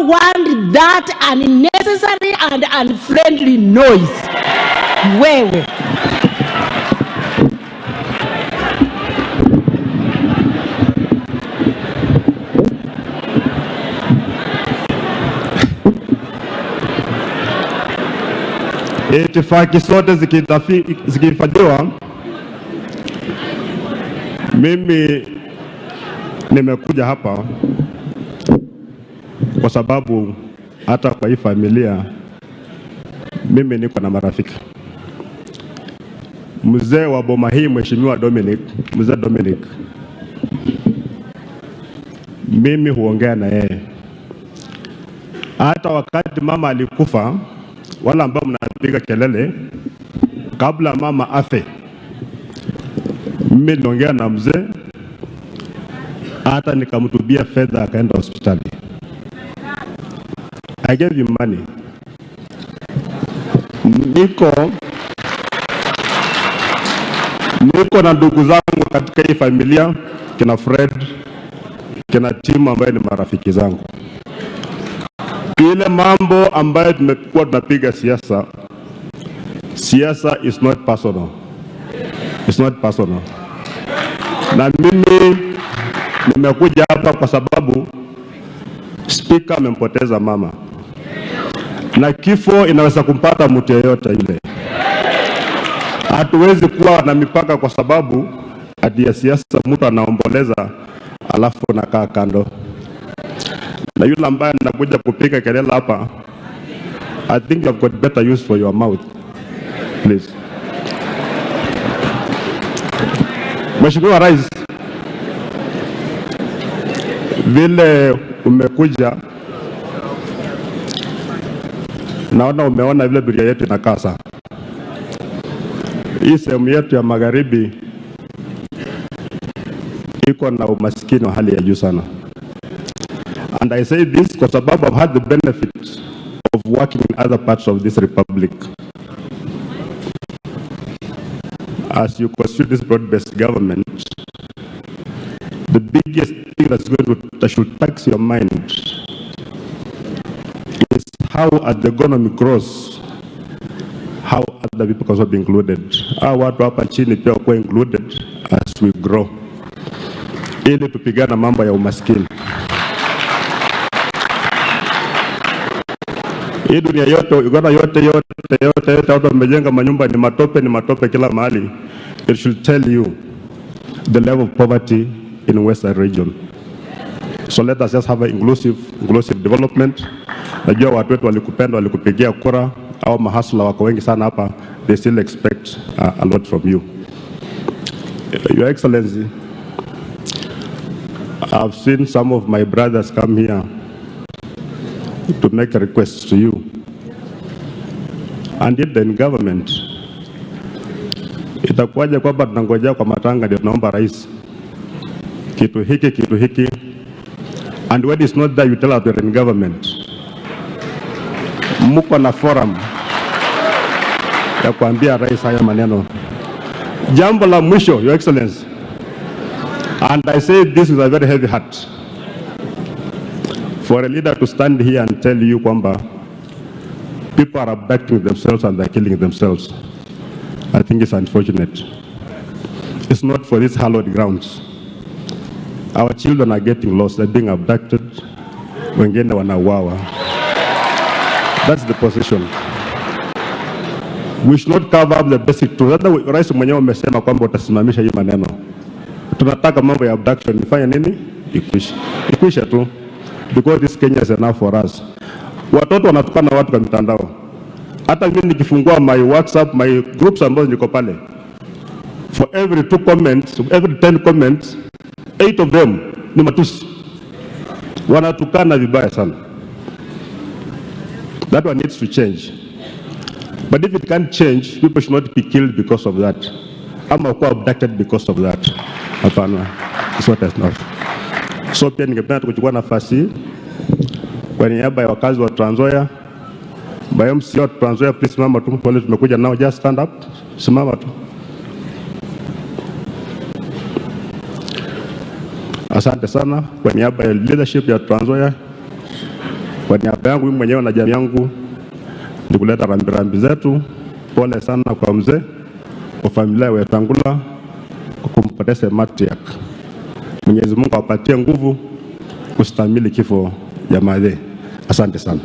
want that unnecessary and unfriendly noise. Wewe. Itifaki zote zikihifadhiwa, mimi nimekuja hapa kwa sababu hata kwa hii familia mimi niko na marafiki. Mzee wa boma hii Mheshimiwa Dominic, Mzee Dominic, mimi huongea na yeye. Hata wakati mama alikufa, wala ambao mnapiga kelele, kabla mama afe, mimi niliongea na mzee, hata nikamtubia fedha akaenda hospitali. I gave him money. Niko na ndugu zangu katika hii familia, kina Fred, kina Tim ambaye ni marafiki zangu. Ile mambo ambayo tumekuwa tunapiga siasa, siasa is not personal. It's not personal. Na mimi nimekuja hapa kwa sababu spika amempoteza mama, na kifo inaweza kumpata mtu yeyote yule. Hatuwezi kuwa na mipaka kwa sababu ati ya siasa, mtu anaomboleza alafu nakaa kando. Na yule ambaye anakuja kupiga kelele hapa, I think you've got better use for your mouth, please. Mheshimiwa Rais, vile umekuja naona umeona vile dunia yetu inakaa sasa. Hii sehemu yetu ya magharibi iko na umaskini wa hali ya juu sana. And I say this kwa sababu I've had the benefit of working in other parts of this republic. As you pursue this broad-based government, the biggest thing that should tax your mind is how, as the economy grows, how other people can also be included. Hawa watu hapa chini pia wakuwa included as we grow, ili tupigana mambo ya umaskini. Hii dunia yote, Uganda yote yote yote yote, watu wamejenga manyumba ni matope kila mahali. It should tell you the level of poverty in Western region. So let us just have an inclusive development. Najua watu wetu walikupenda, walikupigia kura, au mahasla wako wengi sana hapa, they still expect a lot from you. Your Excellency, I've seen some of my brothers come here to make a request to you. And if in government, itakuwaje kwamba tunangojea kwa matanga ndio tunaomba rais kitu hiki kitu hiki, and when it's not there you tell us we're in government. Mko na forum ya kuambia rais haya maneno. Jambo la mwisho, Your Excellency, and I say this with a very heavy heart, for a leader to stand here and tell you kwamba people are abducting themselves and they're killing themselves, I think it's unfortunate. It's not for these hallowed grounds. Our children are getting lost, they're being abducted, wengine wanauawa. That's the position. We should not cover up the basic truth. Hata rais mwenyewe amesema kwamba utasimamisha hii maneno. Tunataka mambo ya abduction ifanye nini? Ikwishe. Ikwishe tu. Because this Kenya is enough for us. Watoto wanatukana watu kwa mitandao. Hata mimi nikifungua my WhatsApp, my groups ambazo niko pale, for every 2 comments, every 10 comments, 8 of them ni matusi. Wanatukana vibaya sana. That one needs to change. But if it can't change, people should not be killed because of that. Ama kuwa abducted because of that. Hapana, it's not enough. So pia ningependa kuchukua nafasi kwa niaba ya wakazi wa Trans Nzoia, by MCA wa Trans Nzoia, please simama tu, wale tumekuja nao, just stand up, simama tu. Asante sana kwa niaba ya leadership ya Trans Nzoia. Kwa niaba yangu mimi mwenyewe na jamii yangu ni kuleta rambirambi zetu. Pole sana kwa mzee, kwa familia ya Wetangula kwa kumpoteza matriarch. Mwenyezi Mungu awapatie nguvu kustahimili kifo ya mathe. Asante sana.